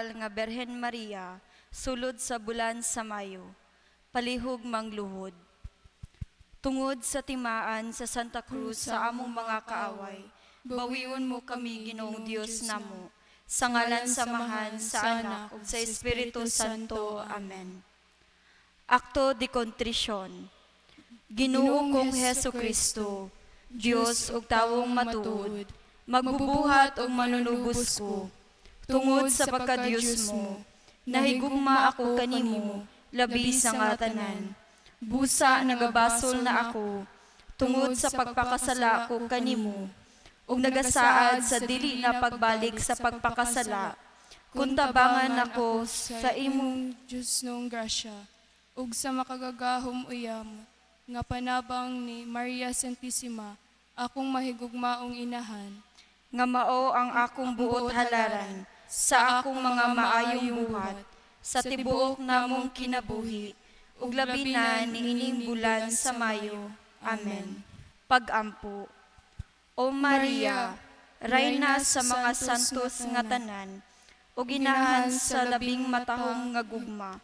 Espesyal nga Berhen Maria sulod sa bulan sa Mayo. Palihog mangluhod. Tungod sa timaan sa Santa Cruz sa among mga kaaway, bawion mo kami, Ginoong Dios namo. Sa ngalan sa Amahan, sa Anak, ug sa Espiritu Santo. Amen. Acto de Contrición. Ginoo kong Hesu Kristo, Dios ug tawong matuod, magbubuhat ug manunubos ko. Tungod sa pagka-Dios mo, nahigugma ako kanimo, labi sa nga tanan. Busa nagabasol na ako, tungod sa pagpakasala ko kanimo, ug nagasaad sa dili na pagbalik sa pagpakasala. Kun tabangan ako sa imong Diyosnong grasya ug sa makagagahom uyam nga panabang ni Maria Santissima, akong mahigugmaong inahan, nga mao ang akong buot halaran sa akong mga maayong buhat sa tibuok namong kinabuhi ug labi na niining bulan sa Mayo. Amen. Pag-ampo. O Maria, rayna sa mga santos nga tanan ug inahan sa labing matahom nga gugma,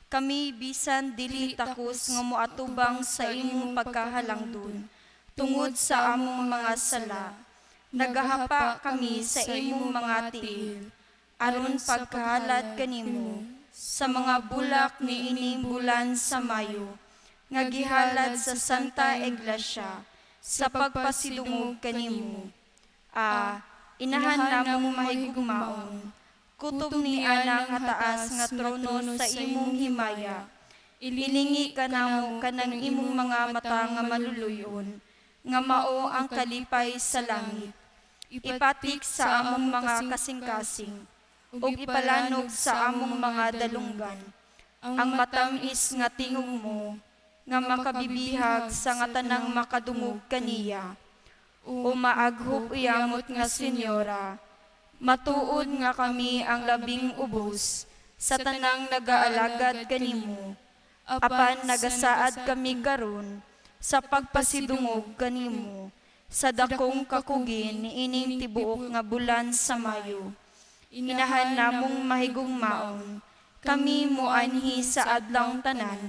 kami bisan dili takos nga moatubang sa imong pagkahalangdon tungod sa among mga sala, nagahapa kami sa imong mga tiil aron pagkahalad kanimo sa mga bulak niining bulan sa Mayo nga gihalad sa Santa Iglesia sa pagpasidungog kanimo. A, inahan namong mahigugmaon, kutob ni ana nga taas nga trono sa imong himaya, ilingi ka namo kanang imong mga mata nga maluluyon, nga mao ang kalipay sa langit. Ipatik sa among mga kasing-kasing, ug ipalanog sa among mga dalunggan, ang matam-is nga tingog mo, nga makabibihag sa nga tanang makadungog kaniya. O maaghop uyamot nga senyora, matuod nga kami ang labing ubos sa tanang nagaalagad kanimo, apan nagasaad kami karon sa pagpasidungog kanimo sa dakong kakugin niining tibuok nga bulan sa Mayo. Inahan namong mahigugmaon, kami moanhi sa adlawng tanan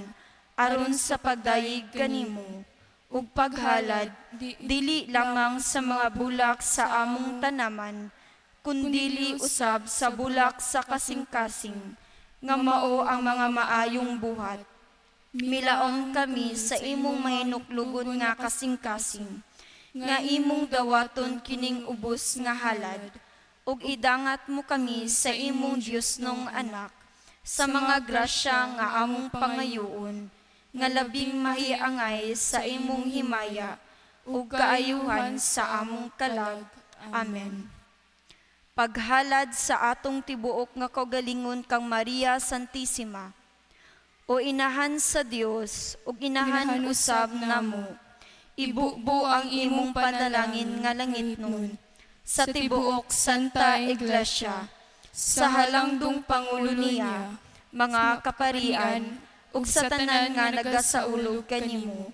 aron sa pagdayeg kanimo ug paghalad dili lamang sa mga bulak sa among tanaman, kundili usab sa bulak sa kasing-kasing nga mao ang mga maayong buhat. Milaom kami sa imong mahinuklugon nga kasing-kasing, nga imong dawaton kining ubos nga halad, ug idangat mo kami sa imong Diyosnong Anak, sa mga grasya nga among pangayoon, nga labing mahiangay sa imong himaya, ug kaayuhan sa among kalag. Amen. Paghalad sa atong tibuok nga kaugalingon kang Maria Santissima. O inahan sa Dios ug inahan usab namo, ibubo ang imong panalangin nga langitnon sa tibuok Santa Iglesia, sa halangdong pangulo niya, mga kaparian, ug sa tanan nga nagasaulog kanimo.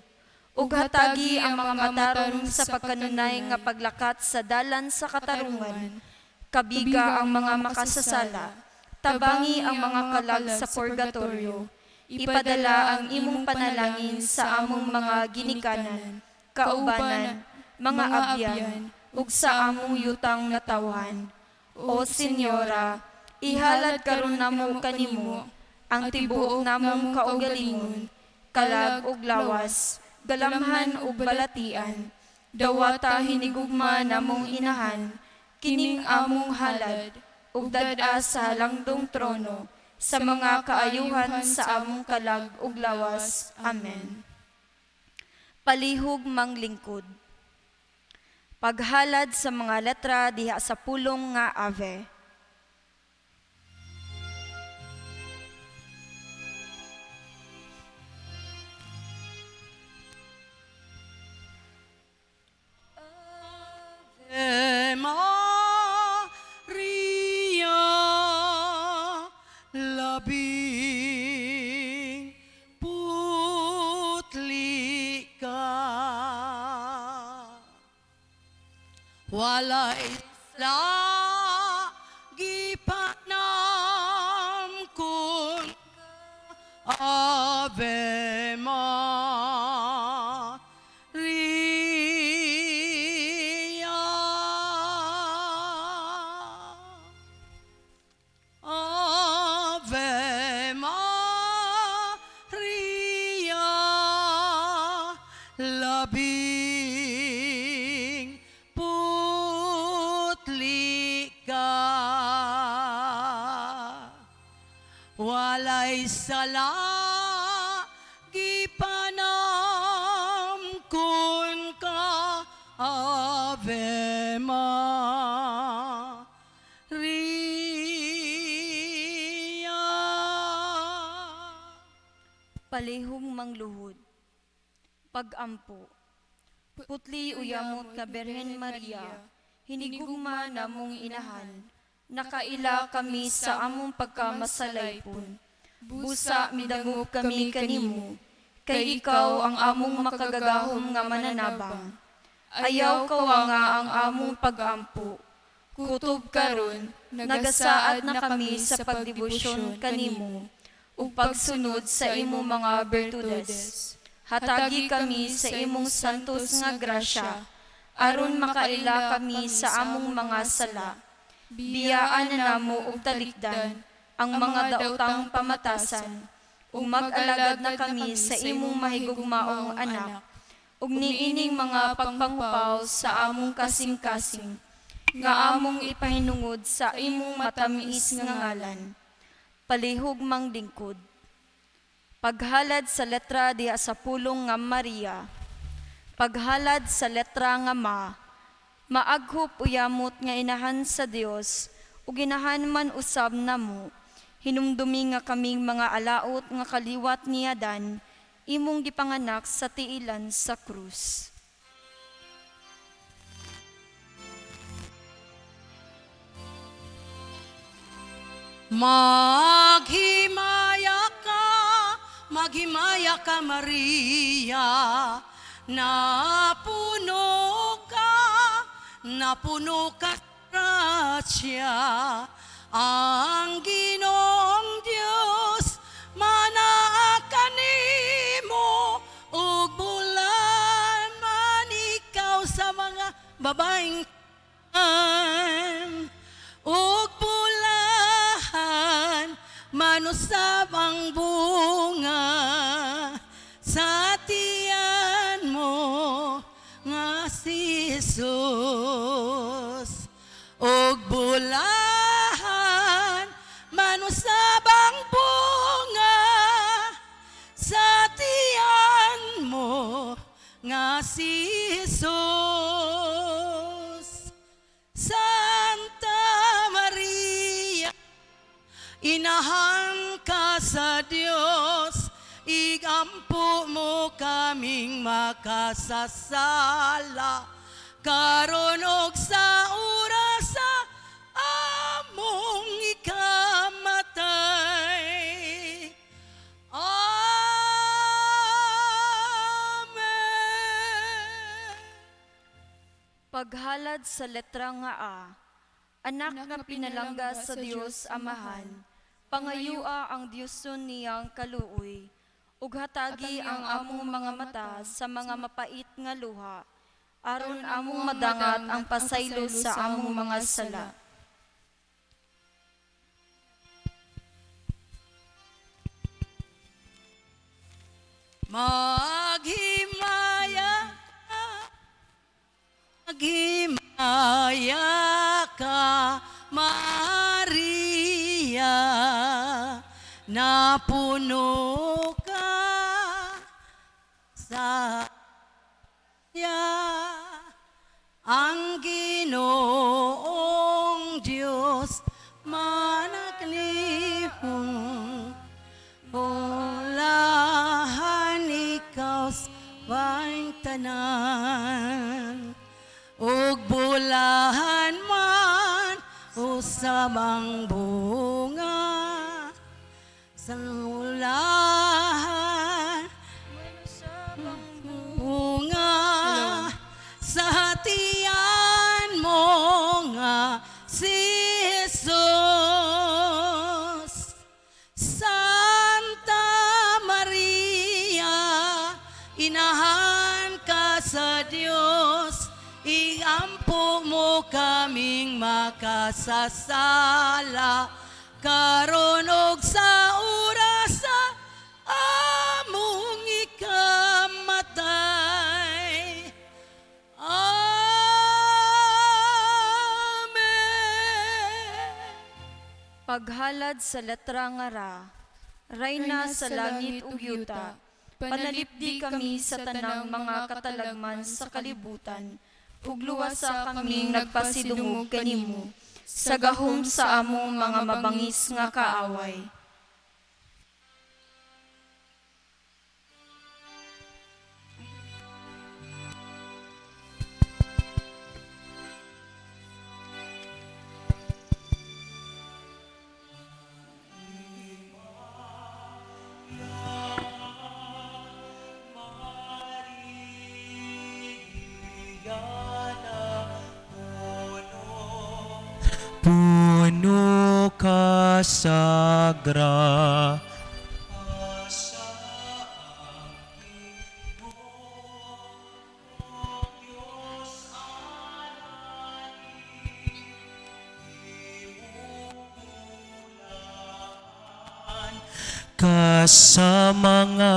Ug hatagi ang mga matarong sa pagkanunay nga paglakat sa dalan sa katarungan. Kabiga ang mga makasasala, tabangi ang mga kalag sa purgatorio. Ipadala ang imong panalangin sa among mga ginikanan, kaubanan, mga abyan, ug sa among yutang natawhan. O Senyora, ihalad karon namo kanimo ang tibuok namong kaugalingon, kalag ug lawas, galamhan ug balatian. Dawata hinigugma namong inahan kining among halad ug dad-a sa halangdong trono sa mga kaayuhan sa among kalag ug lawas. Amen. Palihog manglingkod. Paghalad sa mga letra diha sa pulong nga Ave. Ave Maria, labing putli ka. Walay lagi pa na Walay sala, gipanamkon ka, Ave Maria. Palihog mangluhod. Pagampo. Putli uyamot nga Birhen Maria, hinigugma namong inahan, nakaila kami sa among pagkamasalaypon. Busa midangop kami kanimo, kay ikaw ang among makagagahom nga mananabang. Ayaw kawanga ang among pagampo. Kutob karon, nagasaad na kami sa pagdebosyon kanimo ug pagsunod sa imong mga bertudes. Hatagi kami sa imong santos nga grasya, aron makaila kami sa among mga sala. Biyaan na namo og talikdan ang mga daotang pamatasan, ug mag-alagad na kami sa imong mahigugmaong anak, ug niining mga pagpangupaw sa among kasing-kasing, nga among ipahinungod sa imong matamis nga ngalan. Palihog manglingkod. Paghalad sa letra diha sa pulong nga Maria. Paghalad sa letra nga Ma. Maaghop uyamot nga inahan sa Dios ug inahan man usab namo. Hinumdumi nga kaming mga alaot nga kaliwat ni Adan, imong gipanganak sa tiilan sa krus. Maghimaya ka, Maria, napuno ka grasya, ang Ginoong Dios manaa kanimo ug bulan man ikaw sa mga babaeng ug bulahan manusab ang bunga sa tiyan mo nga si Jesus, ug bulahan manusab ang bunga sa tiyan mo nga si Jesus. Santa Maria, inahan ka sa Dios, igampo mo kaming makasasala, karon og sa oras sa among ikamatay. Amen. Paghalad sa letra nga A, anak nga pinalangga sa Dios Amahan, pangayua ang Diyoson niyang kaluoy, ug hatagi ang among mga mata sa mga mapait nga luha, aron among madangat ang pasaylo sa among mga sala. Maghimaya ka, maghimaya ka, Maria, napuno ka sa ya ang Ginoong Diyos managnihong bulahan ikaw sa tanan ug bulahan man usab ang bunga sa ulahan bunga sa tiyan mo nga si Jesus. Santa Maria, inahan ka sa Dios, iampo mo kaming makasasala, karon og sa oras sa among ikamatay. Amen. Paghalad sa letra nga Ra, Rayna sa langit ug yuta, panalipdi kami sa tanang mga katalagman sa kalibutan, ug luwasa kaming nagpasidungog kanimo sa gahom sa among mga mabangis nga kaaway. Puno ka sa grasya. Ka sa mga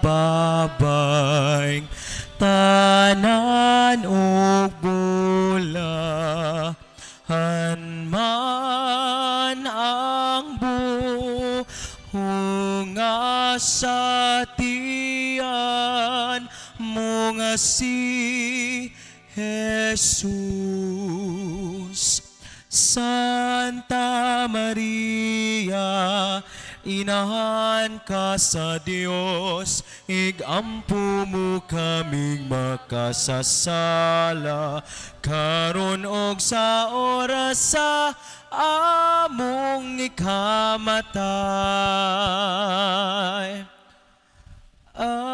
babaeng tanan ug bulahan man ang buhunga sa tiyan mo nga si Jesus. Santa Maria, inahan ka sa Dios, igampo mo kaming makasasala, karon og sa oras sa among ikamatay. Amen.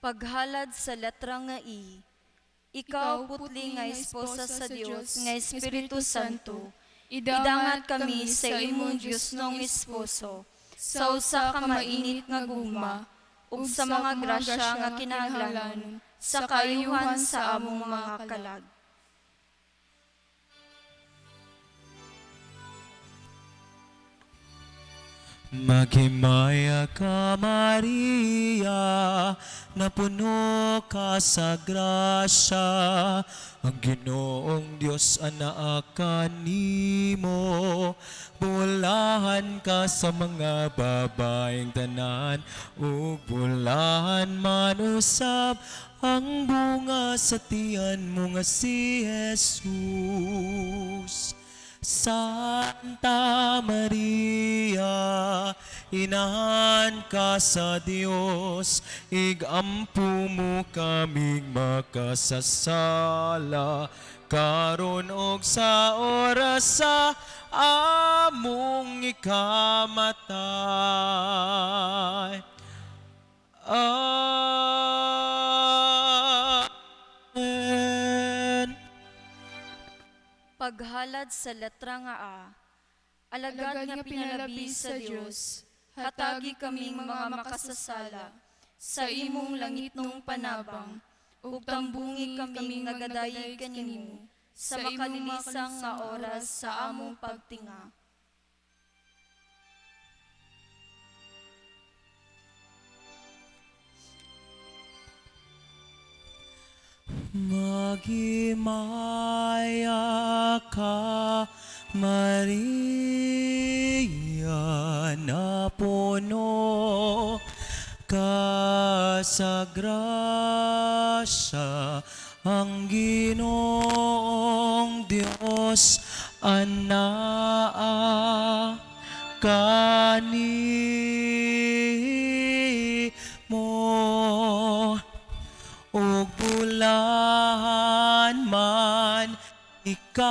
Paghalad sa letra nga I, Ikaw putli nga esposa sa Dios nga Espiritu Santo, idangat kami sa imong Dios nong esposo, sa usa ka mainit nga gugma, ug sa mga grasya nga kinahanglanon, sa kaayuhan sa among mga kalag. Maghimaya ka, Maria, napuno ka sa grasya. Ang Ginoong Dios anaa kanimo. Bulahan ka sa mga babaeng tanan, ug bulahan man usab ang bunga sa tiyan mo nga si Jesus. Santa Maria, inahan ka sa Dios, igampo mo kaming makasasala, karon og sa oras sa among ikamatay. Amen. Paghalad sa letra nga A, alagad nga pinalabi sa Dios, hatagi kaming mga makasasala sa imong langitnong panabang, ug tambungi kaming nagadayeg kanimo sa makalilisang nga oras sa among pagtinga. Maghimaya ka, Maria, na puno ka sa grasya, ang Ginoong Diyos anaa kanimo ug bulahan man ikaw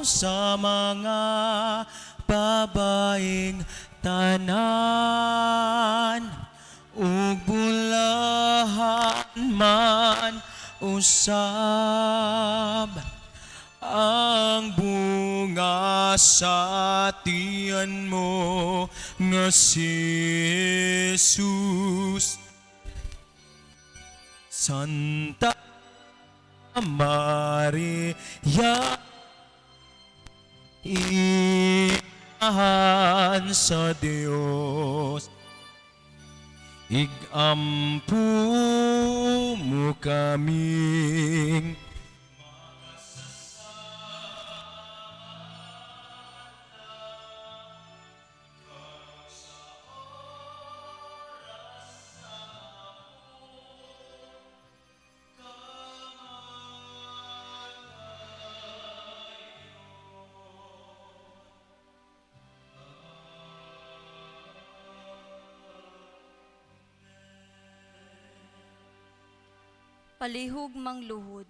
sa mga babaeng tanan, ug bulahan man usab ang bunga sa tiyan mo nga si Jesus. Santa Maria, inahan sa Dios. Igampo mo kaming Palihog mangluhod.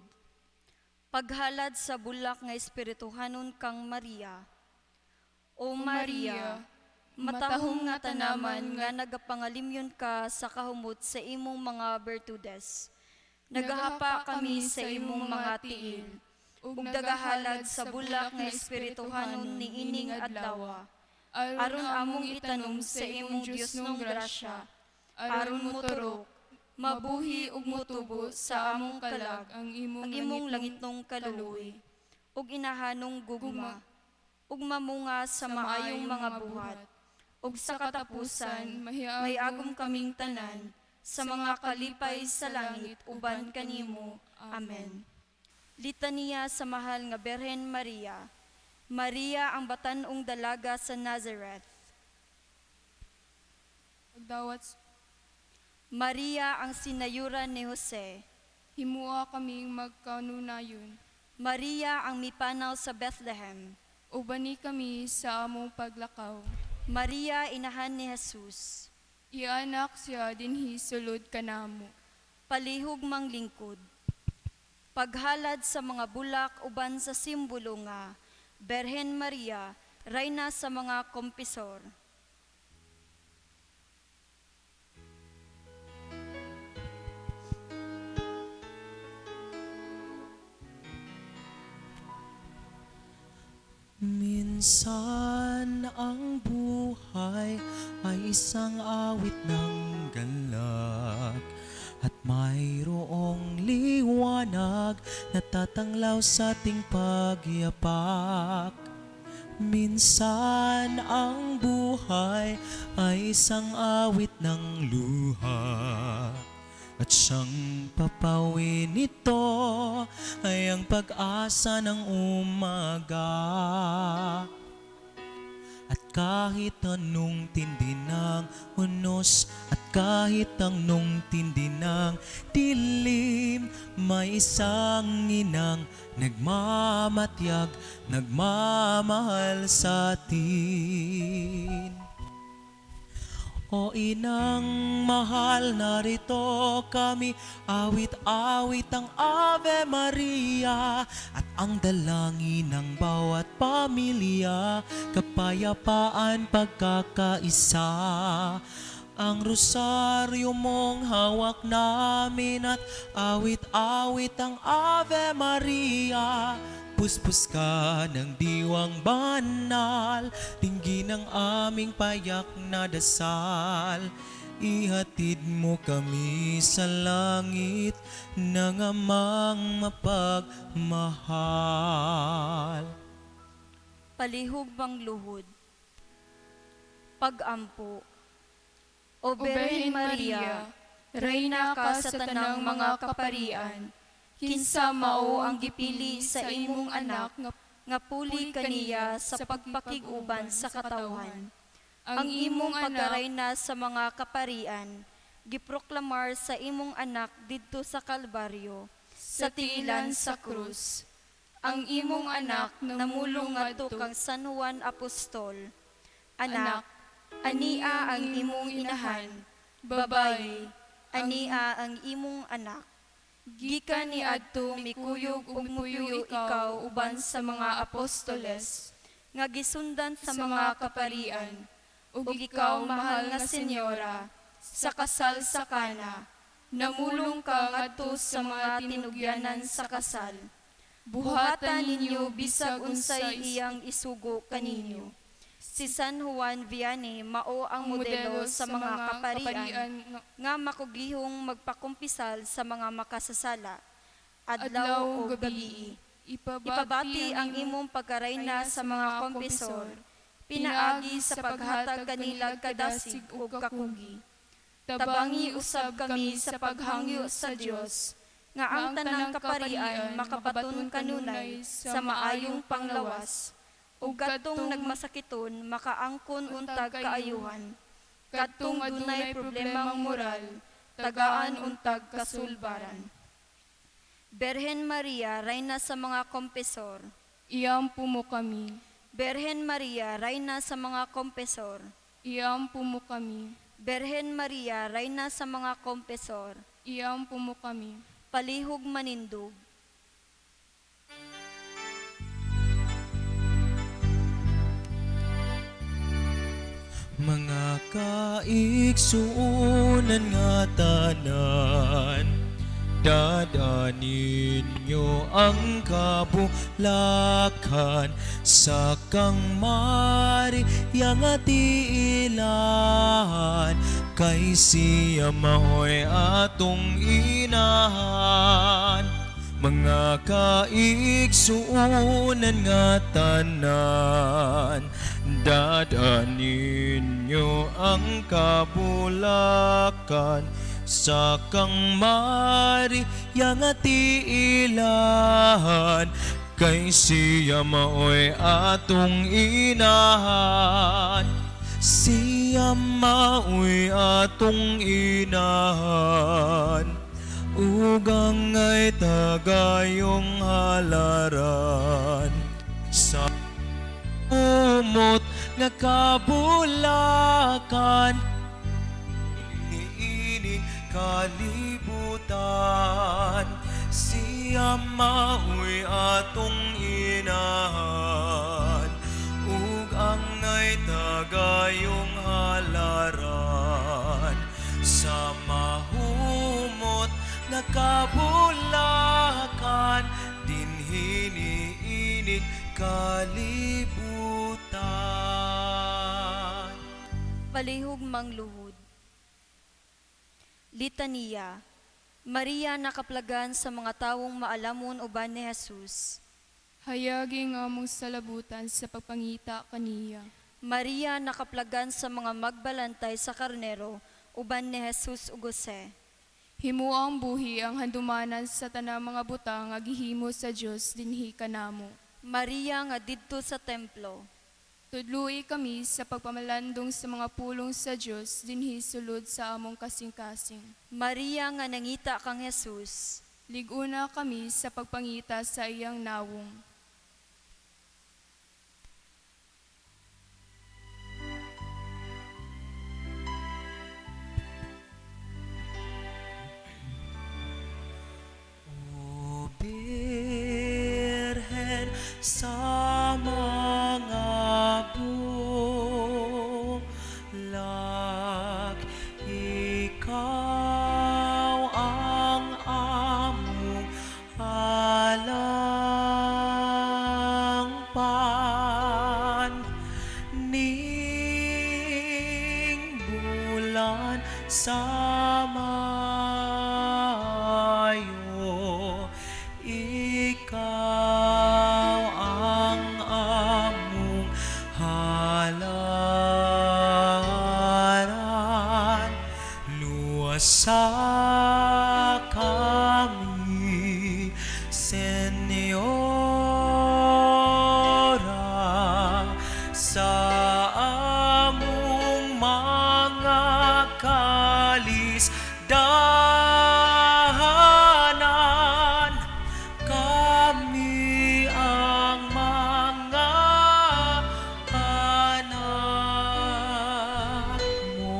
Paghalad sa bulak nga espirituhanon kang Maria. O Maria, matahom nga tanaman nga nagapangalimyon ka sa kahumot sa imong mga bertudes. Nagahapa kami sa imong mga tiil, ug nagahalad sa bulak nga espirituhanon niining adlaw. Aron among itanom sa imong Dios nung grasya, aron moturok, mabuhi ug motubo sa among kalag ang imong, ang imong langitnong kaluoy, ug inahanong gugma, ug mamunga sa maayong mga buhat, ug sa katapusan may agom kaming tanan sa mga kalipay sa langit uban kanimo. Amen. Litanya sa mahal nga Birhen Maria. Maria ang batan-ong dalaga sa Nazareth. Pagdawat, Maria ang sinayuran ni Jose. Himua kaming magkanunayon. Maria ang mipanaw sa Bethlehem. Ubani kami sa among paglakaw. Maria inahan ni Jesus. Ianak siya dinhi sulod kanamo. Palihog manglingkod. Paghalad sa mga bulak uban sa simbolo nga Berhen Maria, rayna sa mga kompisor. Minsan ang buhay ay isang awit ng galak at mayroong liwanag na tatanglaw sa ating pagyapak. Minsan ang buhay ay isang awit ng luha at siyang papawin nito ay ang pag-asa ng umaga. At kahit anong tindi ng unos, at kahit anong tindi ng dilim, may isang inang nagmamatyag, nagmamahal sa atin. O inang mahal, narito kami, awit-awit ang Ave Maria at ang dalangin ng bawat pamilya, kapayapaan, pagkakaisa. Ang rosaryo mong hawak namin at awit-awit ang Ave Maria. Puspos ka ng diwang banal, tinggi ng aming payak na dasal. Ihatid mo kami sa langit ng amang mapagmahal. Palihog mangluhod. Pagampo. O O Birhen Maria, reyna ka sa tanang mga kaparian, kinsa mao ang gipili sa imong anak nga nga puli kaniya sa pagpakig-uban sa katawhan. Ang imong pagkarayna sa mga kaparian, giproklamar sa imong anak didto sa Kalbaryo, sa tiilan sa krus. Ang imong anak namulong ngadto kang San Juan Apostol. Anak, ania ang imong inahan, babayi, ania ang imong anak. Gikan niadto mikuyog ug mupuyo ikaw uban sa mga apostoles nga gisundan sa mga kaparian, ug ikaw mahal nga senyora sa kasal sa Kana, namulong ka ngadto sa mga tinugyanan sa kasal. Buhatan ninyo bisag unsay iyang isugo kaninyo. Si San Juan Vianney mao ang modelo sa mga kaparian nga makugihong magpakumpisal sa mga makasasala, adlaw o gabi. Ipabati ang imong pagkarayna sa mga kompisor, pinaagi sa paghatag kanila kadasig ug kakugi. Tabangi usab kami sa paghangyo sa Dios nga ang tanang kaparian makabaton kanunay sa maayong panglawas ug kadtong nagmasakiton makaangkon untag kaayuhan, kadtong dunay problemang moral tagaan untag kasulbaran. Berhen Maria, rayna sa mga kompesor. Iampo mo kami. Berhen Maria, rayna sa mga kompesor. Iampo mo kami. Berhen Maria, rayna sa mga kompesor. Iampo mo kami. Palihog manindog. Mga kaigsuonan nga tanan, dadanin ninyo ang kabulakan sa kang Maria nga tiilan, kay siya maoy atong inahan. Mga kaigsuonan nga tanan, dadanin ninyo ang kabulakan sa kang Maria nga tiilan, kay siya maoy atong inahan. Siya maoy atong inahan, ugang ay tagayong halaran sa umot nga kabulakan niining kalibutan. Siya maoy atong inahan, ug angay tagayong halaran sa mahumot nga kabulakan dinhi niining kalibutan. Palihog mangluhod. Litaniya. Maria nakaplagan sa mga tawong maalamon uban ni Jesus. Hayagi nga among salabutan sa pagpangita kaniya. Maria nakaplagan sa mga magbalantay sa karnero uban ni Jesus ug Jose. Himo ang buhi ang handumanan sa tanang mga butang nga gihimo sa Dios dinhi kanamo. Maria nga didto sa templo. Tudloi kami sa pagpamalandong sa mga pulong sa Dios dinhi sulod sa among kasing-kasing. Maria nga nangita kang Jesus. Liguna kami sa pagpangita sa iyang nawong. O Birhen sa mga bulak, ikaw ang among alangpan ning bulan sa Mayo, ikaw ang among halaran. Luwasa kami, Senyora, sa among mga kalisdanan. Kami ang mga anak mo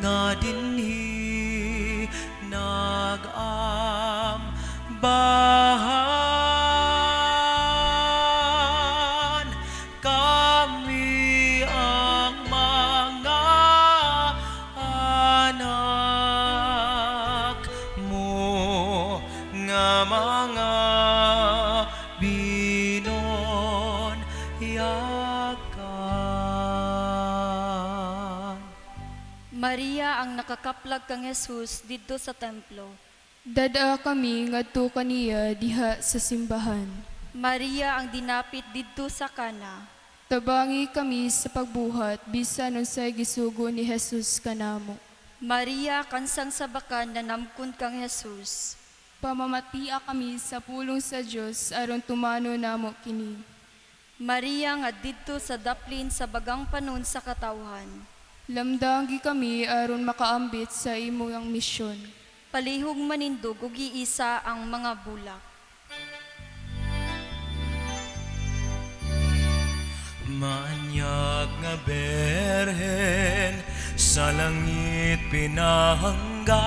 nga dinhi nag-ambahan. Kami ang mga anak mo nga mga binonyakan. Maria ang nakakaplag kang Jesus didto sa templo. Dada kami ngadto kaniya diha sa simbahan. Maria ang dinapit didto sa Kana. Tabangi kami sa pagbuhat bisan unsay gisugo ni Jesus kanamo. Maria, kansang sabakan nanamkon kang Jesus. Pamamatia kami sa pulong sa Dios aron tumano namo kini. Maria nga didto sa daplin sa bagang panon sa katawhan. Lamdangi kami aron makaambit sa imong misyon. Palihog manindog ug giisa ang mga bulak. Maanyag nga berhen sa langit pinahangga,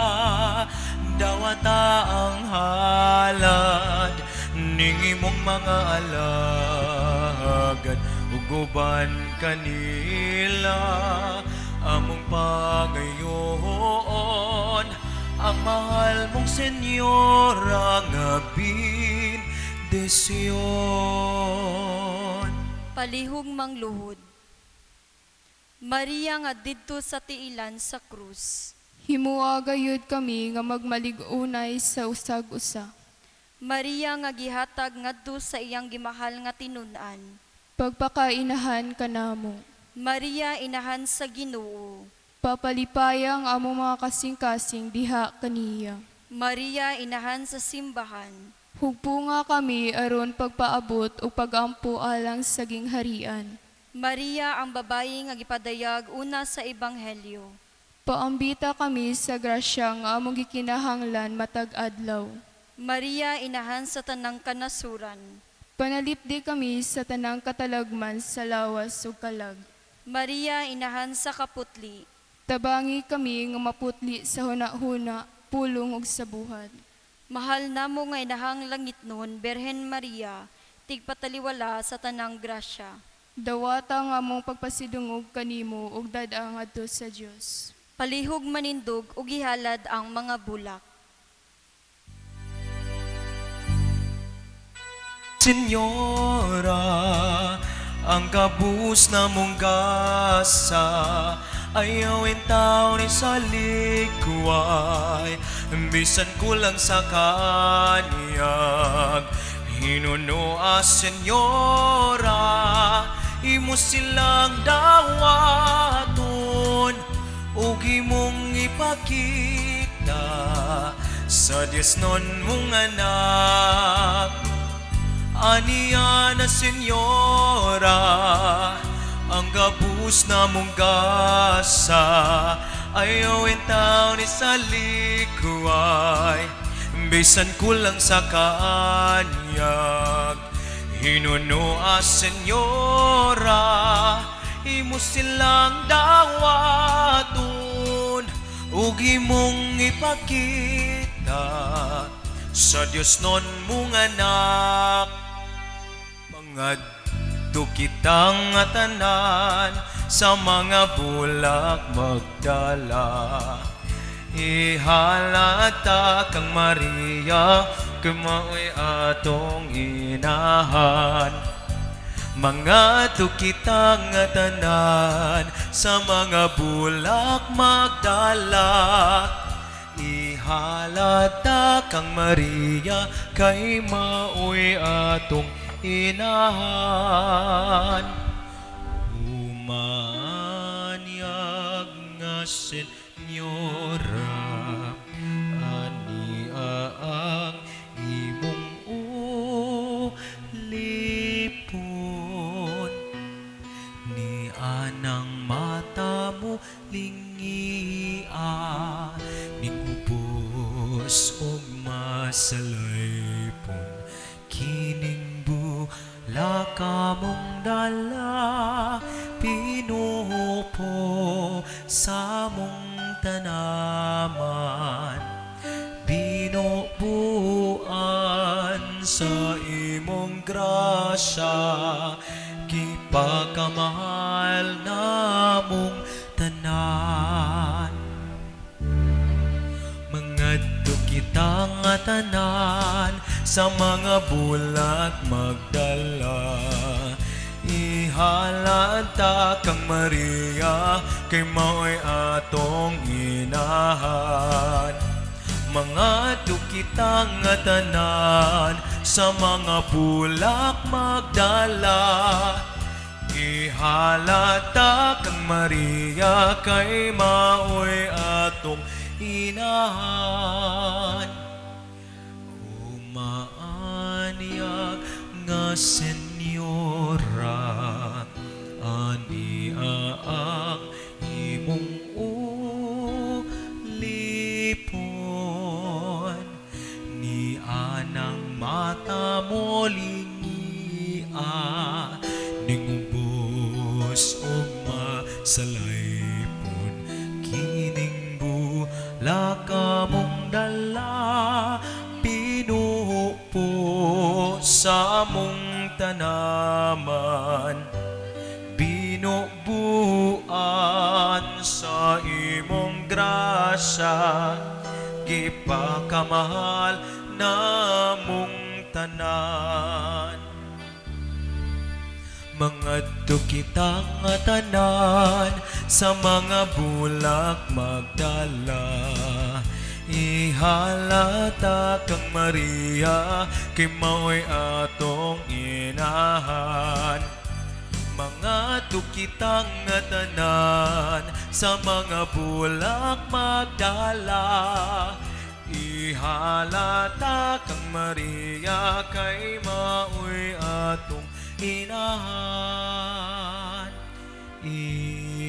dawata ang halad ning imong mga alagad ug uban kanila among pangayoon ang mahal mong Senyora nga bendisyon. Palihog mangluhod. Maria nga didto sa tiilan sa krus. Himua gayud kami nga magmalig-unay sa usag usa. Maria nga gihatag ngadto sa iyang gimahal nga tinun-an. Pagpakainahan kanamo. Maria inahan sa Ginoo. Papalipaya ang among mga kasing-kasing diha kaniya. Maria inahan sa simbahan. Hugpunga kami aron pagpaabot o pagampo alang sa gingharian. Maria ang babayi nga gipadayag una sa ebanghelyo. Paambita kami sa grasya nga among gikinahanglan matag adlaw. Maria inahan sa tanang kanasuran. Panalipdi kami sa tanang katalagman sa lawas ug kalag. Maria inahan sa kaputli. Tabangi kami nga maputli sa hunahuna, pulong ug sa buhat. Mahal namo nga inahang langit nun, Berhen Maria, tigpataliwala sa tanang grasya. Dawata ang among pagpasidungog kanimo ug dad-a ngadto sa Dios. Palihog manindog ug gihalad ang mga bulak. Senyora, ang kabus na mong gasa, ayaw taon ni sa likway, bisan kulang sa kanyag. Hinunoa, Senyora, imo silang dawaton, ug imong ipakita sa Diyos nun mong anak. Aniya na Senyora, ang gabus na mong gasa, ayaw taon ni sa likway, bisan kulang sa kaanyag. Hinunoa, Senyora, imo silang dawaton, ug imong ipakita sa Dios nun mong anak. Mangadto kitang tanan sa mga bulak magdala. Ihalata kang Maria, kumaoy atong inahan. Mangadto kitang tanan sa mga bulak magdala. Ihalata kang Maria, kay maoy atong inahan. Umanyag nga Senyora, ania ang imong ulipon. Ni anang mata mo lingia, ning ubos og masalaypon. Kining bulaka mong dala, pinupo sa mong tanaman. Binubuan sa imong grasya, gipakamahal namong tanan. Mangadto kitang tanan sa mga bulak magdala. Ihalata kang Maria, kay mao'y atong inahan. Mangadto kitang tanan sa mga bulak magdala. Ihalata kang Maria kay maoy atong inahan. Umaanyag nga senyora, ania ang imong ulipon, ni anang mata mo lingia, ningubos og masalaypon, kining bulak among dala, pinupo sa among tanaman, binubuan sa imong grasya, gipakamahal namong tanan. Mangadto kita nga tanan sa mga bulak magdala. Ihalata kang Maria kay mao'y atong inahan. Mangadto kita nga tanan sa mga bulak magdala. Ihalata kang Maria kay mao'y atong inahan.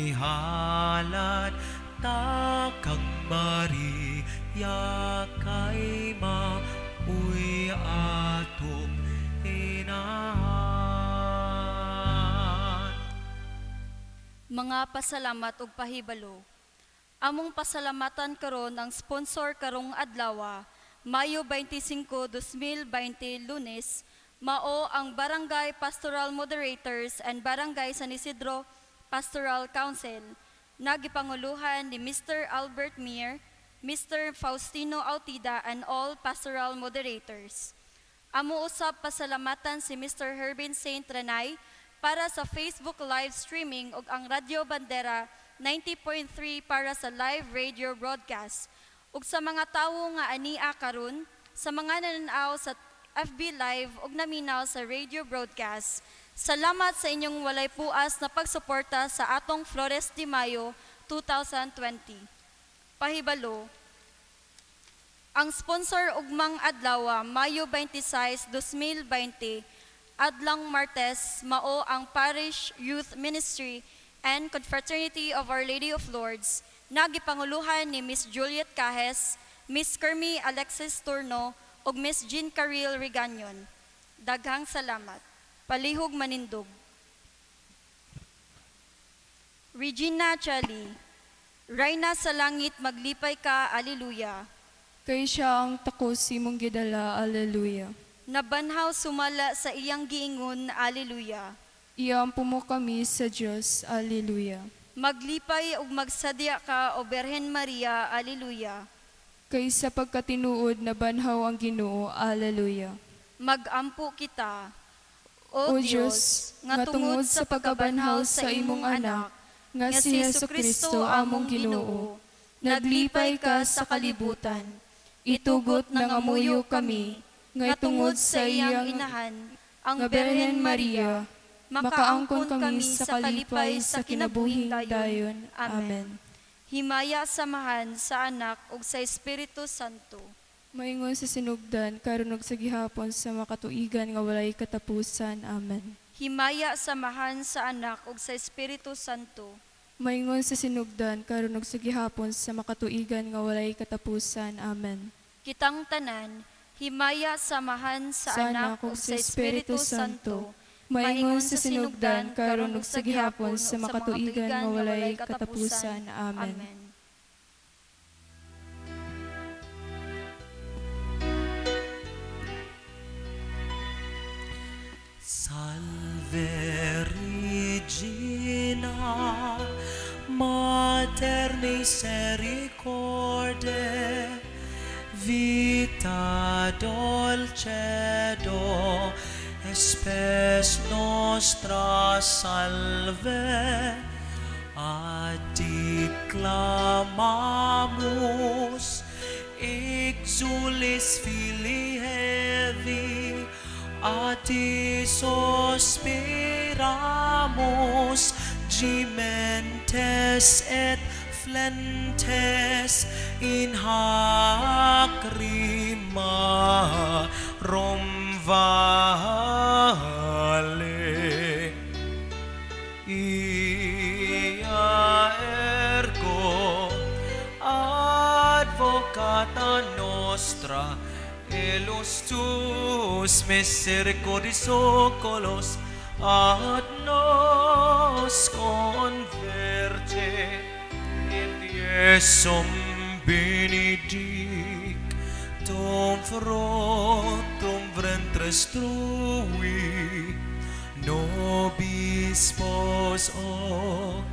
Ihalata kang Maria kay mao'y atong inahan. Mga pasalamat ug pahibalo. Among pasalamatan karon ang sponsor karong adlaw, Mayo 25, 2020, Lunes, mao ang Barangay Pastoral Moderators and Barangay San Isidro Pastoral Council na gipanguluhan ni Mr. Albert Mir, Mr. Faustino Autida and all pastoral moderators. Amo usab pasalamatan si Mr. Herbin Saint Renay para sa Facebook live streaming ug ang Radyo Bandera 90.3 para sa live radio broadcast. Ug sa mga tawo nga ania karon, sa mga nananaw sa FB Live ug naminaw sa radio broadcast, salamat sa inyong walay puas na pagsuporta sa atong Flores de Mayo 2020. Pahibalo, ang sponsor ugmang adlaw, Mayo 26, 2020, adlang Martes, mao ang Parish Youth Ministry and Confraternity of Our Lady of Lourdes na gipanguluhan ni Miss Juliet Cajes, Miss Kermy Alexis Turno ug Miss Jean Caril Regañon. Daghang salamat. Palihog manindog. Regina Chali, Rayna sa langit, maglipay ka, Alleluia. Kay siya ang takos imong gidala, Alleluia. Nabanhaw sumala sa iyang giingon, Alleluia. Iampo mo kami sa Dios, Alleluia. Maglipay ug magsadya ka, O Birhen Maria, Alleluia. Kay sa pagkatinuod nabanhaw ang Ginoo, Alleluia. Magampo kita. O O Dios, Dios, nga tungod sa pagkabanhaw sa imong anak, nga si Jesu Kristo among Ginoo, naglipay ka sa kalibutan. Itugot nangamuyo kami, nga tungod sa iyang inahan, ang nga Birhen Birhen Maria, Maria, makaangkon kami sa kalipay sa kinabuhing dayon. Amen. Amen. Himaya samahan sa Anak ug sa Espiritu Santo. Maingon sa sinugdan, karon ug sa gihapon sa makatuigan nga walay katapusan. Amen. Himaya samahan sa Anak ug sa Espiritu Santo. Maingon sa sinugdan, karon ug sa gihapon sa makatuigan nga walay katapusan. Amen. Kitang tanan, himaya samahan sa Anak ug sa Espiritu Santo. Maingon sa sinugdan, karon ug sa gihapon sa makatuigan nga walay katapusan. Amen. Amen. Salve Regina, Mater misericordiae, vita dulcedo, espes nostra salve. A ti clamamus, exulis filii Hevi, A ti sospiramus, gementes et flentes in hac rimarum vale. Ia ergo advocata nostra, illos tuos misericordis oculos ad nos converte, et Iesum benedictum fructum ventris tui, nobis post hoc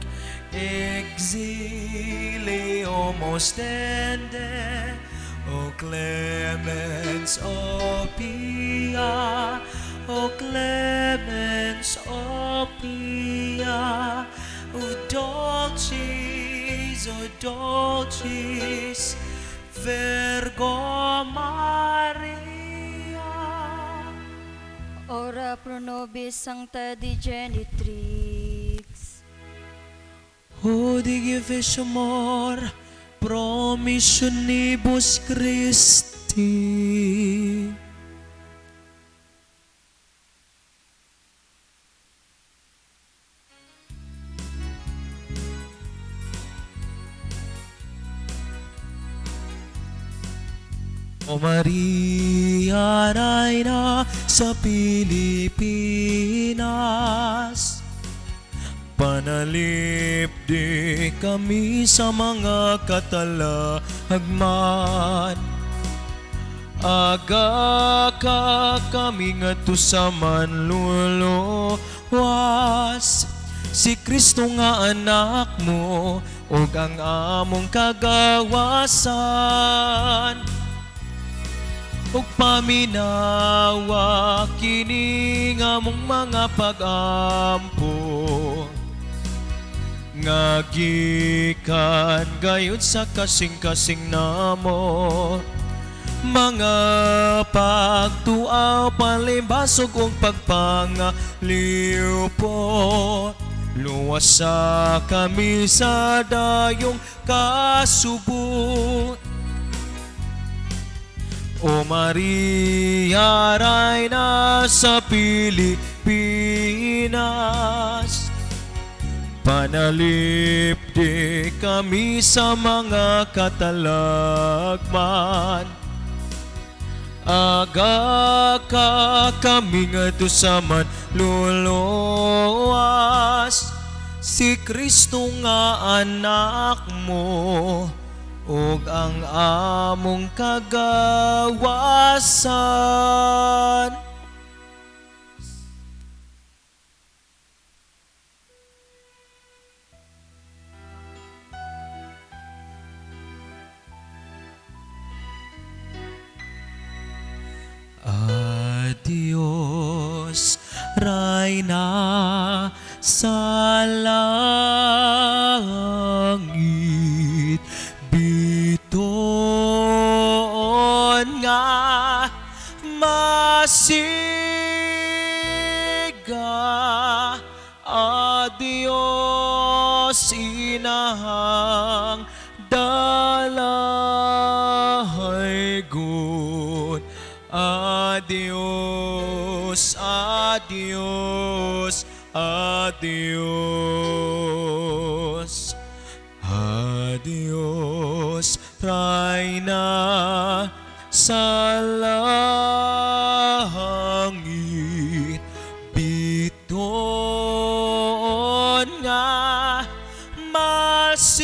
exilium ostende, O clemens, O pia, O clemens, O pia, O dulcis, O dulcis Virgo Maria. Ora pro nobis Sancta Dei Genitrix. O Dei amor, promissionibus Christi. O Maria, Reina sa Pilipinas, panalipdi kami sa mga katalagman. Aga ka kami ngadto sa manluluwas, si Kristo nga anak mo ug ang among kagawasan. Ug paminawa kini nga among mga pag-ampo, nga gikan gayud sa kasing-kasing namo, mga pagtuaw, palimbasog ug pagpangaliw po. Luwasa kami sa dayong kasubot. O Maria, Reyna sa Pilipinas, panalipdi kami sa mga katalagman. Aga ka kami ngadto sa manluluwas, si Kristo nga anak mo ug ang among kagawasan. Adios, Reyna sa langit, bituon nga masiga. Adios, inahang dalaygon. Adios, adios, adios. Adios, Reyna sa langit, bituon nga masiga.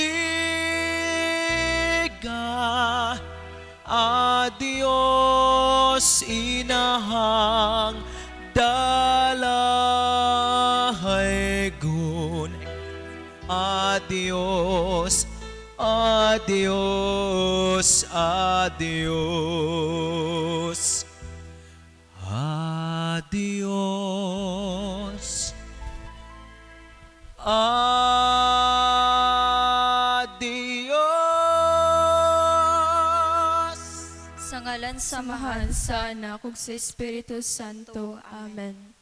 Adios, inahang dalaygon. Adios, adios, adios. Adios. Adios. Sa ngalan Sa ngalan sa Sa Amahan, Amahan, sa Anak, ug sa Espiritu Santo. Amen.